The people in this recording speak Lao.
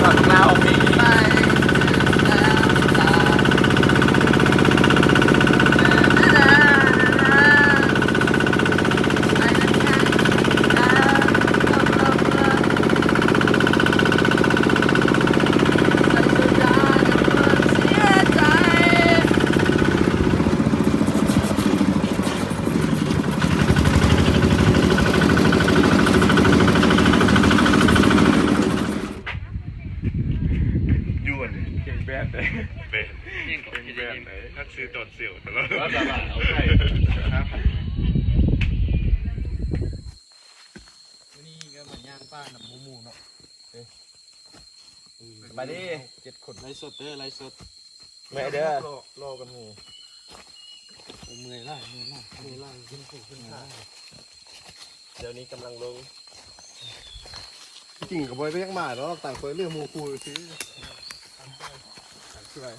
ກ່ອນໜ້າອອກເພງ. ຢູ່ອັນນີ້ ເກັ່ງແບດເດ້ ເກັ່ງ ເກັ່ງແບດເດ້ ຄັກຊື່ຕອນເຊວຕະຫຼອດ ວ່າຕະຫຼາດເອົາໄຂ່ ມື້ນີ້ກໍມາຍ່າງປ່ານຳໝູ່ໆເນາະ ເອີ ສະບາຍດີ ເຈັດຄົນ ໄລຟ໌ສົດເດີ ໄລຟ໌ສົດ ເມື່ອຍເດີ ລໍ ລໍກັນໝູ່ ເມື່ອຍຫຼາຍ ເມື່ອຍຫຼາຍ ເມື່ອຍຫຼາຍ ຂຶ້ນພູຂຶ້ນຜາ ດຽວນີ້ກຳລັງລົງ ທີ່ຈິງກໍບໍ່ໄດ້ຢາກມາດອກ ຕ່າງຄົນເລືອກໝູ່ຄູ່ຊື່ ຕາມຊ່ວຍ ຕາມຊ່ວຍ.